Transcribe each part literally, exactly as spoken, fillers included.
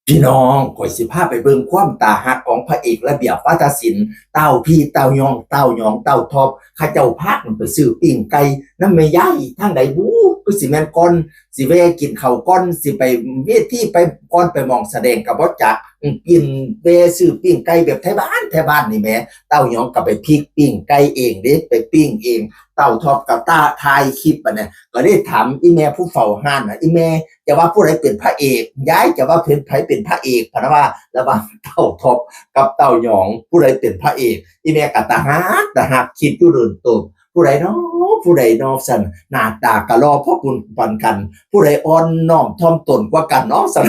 พี่น้อง ข่อยสิพาไปเบิ่งความตาฮักของพระเอกระเบียบวาทศิลป์ เต้าพี เต้ายอง เต้ายอง เต้าท็อป เขาเจ้าพากันไปซื้อปิ้งไก่นำแม่ยายทางใดบุ คือสิแม่นก่อน สิแวะกินข้าวก่อน สิไปเวทีไปก่อน ไปหม่องแสดงก็บ่จัก อืม กิน แวะซื้อปิ้งไก่แบบไทบ้าน ไทบ้านนี่แหม เต้ายองก็ไปพลิกปิ้งไก่เองเด้ ไปปิ้งเอง เต้าท็อปก็ตาถ่ายคลิปบัดนี้ ก็เลยถามอีแม่ผู้เฝ้าร้านน่ะ อีแม่ จะว่าผู้ใดเป็นพระเอก ยายจะว่าเป็นไผเป็นพระเอก พะนะว่า ระหว่างเต้าท็อปกับเต้ายอง ผู้ใดเป็นพระเอก อีแม่ก็ตาฮัก ตาฮัก คิดอยู่โดนเติบ ผู้ใดน้อ ผู้ใดน้อ ซั่น หน้าตาก็หล่อพอปานกัน ผู้ใดอ่อนน้อมถ่อมตนกว่ากันน้อ ซั่น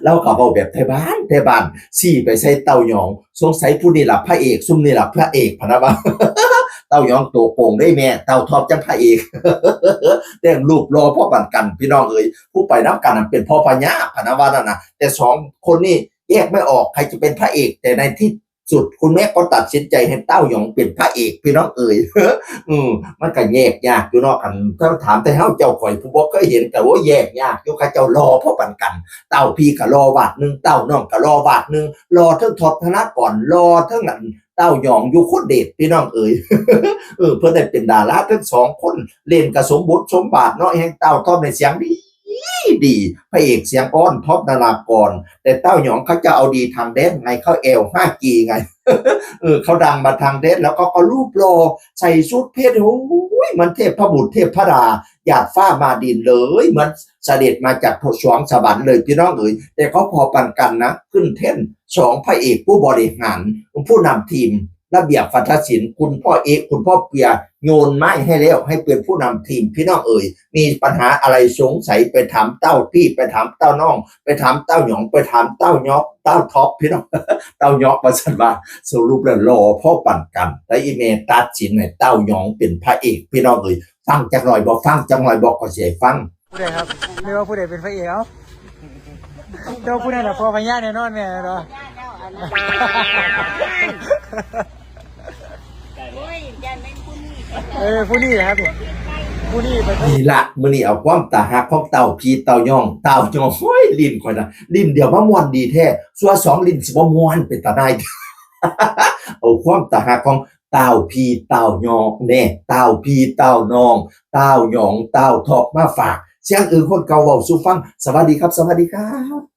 ลาวก็เว้าแบบไทบ้าน ไทบ้าน ซี้ไปใส่เต้ายอง สงสัยผู้นี้ล่ะพระเอก ซุมนี้ล่ะพระเอก พะนะว่า เต้ายองตัวโกงเด้แม่ เต้าท็อปจั่งพระเอก แต่งรูปหล่อพอปานกัน พี่น้องเอ๋ย ผู้ไปนำกันนั้นเป็นพ่อพญา พะนะว่านั่นน่ะ แต่สองคนนี้แยกไม่ออกใครจะเป็นพระเอก แต่ในที่สุดคุณแม่ก็ตัดสินใจให้เต้ายองเป็นพระเอก พี่น้องเอ๋ย อืม มันก็แยกยากอยู่เนาะ คันถ้าถามแต่เฮาเจ้าข่อยผู้บ่เคยเห็นก็ โอ้ย แยกยากอยู่ เขาเจ้าหล่อพอปานกัน เต้าพีก็หล่อวาดหนึ่ง เต้ายองก็หล่อวาดหนึ่ง หล่อเทิงท็อป ธนากร หล่อเทิงอันเต้ายอง อยู่คนเดช พี่น้องเอ๋ย เออ เพิ่นได้เป็นดาราทั้งสองคน เล่นก็สมบทสมบาทเนาะ แฮ่งเต้าท็อปในเสียงดี ดี พระเอกเสียงอ่อน ท็อป นารากร แต่เต้ายองเขาจะเอาดีทางแดนไง เขาแอวห้าจีไง เออ เขาดังมาทางแดน แล้วเขาก็รูปหล่อ ใส่ชุดเพชร โอ้ย มันเทพบุตรเทพพดา หยาดฟ้ามาดินเลย เหมือนเสด็จมาจากสวงสวรรค์เลย พี่น้องเอ๋ย แต่เขาพอปานกันนะ ขึ้นเทรนด์สองพระเอกผู้บริหาร ผู้นำทีม ระเบียบวาทศิลป์ คุณพ่อเอก คุณพ่อเปีย โยนไม้ให้แล้ว ให้เป็นผู้นำทีม พี่น้องเอ๋ย มีปัญหาอะไรสงสัยไปถามเต้าพี ไปถามเต้ายอง ไปถามเต้ายอง ไปถามเต้ายอง เต้าท็อป พี่น้อง เต้ายอง ว่าซั่นว่า สรุปแล้วหล่อพอปานกัน แต่อีแม่ตัดสินให้เต้ายองเป็นพระเอก พี่น้องเอ๋ย ฟังจักหน่อยบ่ ฟังจักหน่อยบ่ ก็สิให้ฟัง ผู้ใดครับ เรียกว่าผู้ใดเป็นพระเอก เอ้า เจ้าผู้นั้นน่ะพ่อพญาแน่นอนแม่เนาะ โอ้ย ย่านแม่นผู้นี้ เออ ผู้นี้นะครับนี่ ผู้นี้เป็นพระเอก นี่ละ มื้อนี้เอาความตาฮักของเต้าพี เต้ายอง เต้ายอง โอ้ย ลิ้นข่อยนะ ลิ้นเดียวมาม่วนดีแท้ ซั่วสองลิ้นสิบ่ม่วนเป็นตาหน่าย เอาความตาฮักของเต้าพี เต้ายองแน่ เต้าพี เต้ายอง เต้ายอง เต้าท็อปมาฝาก เสียงอื่นคนเก่าเว้าสู่ฟัง สวัสดีครับ สวัสดีครับ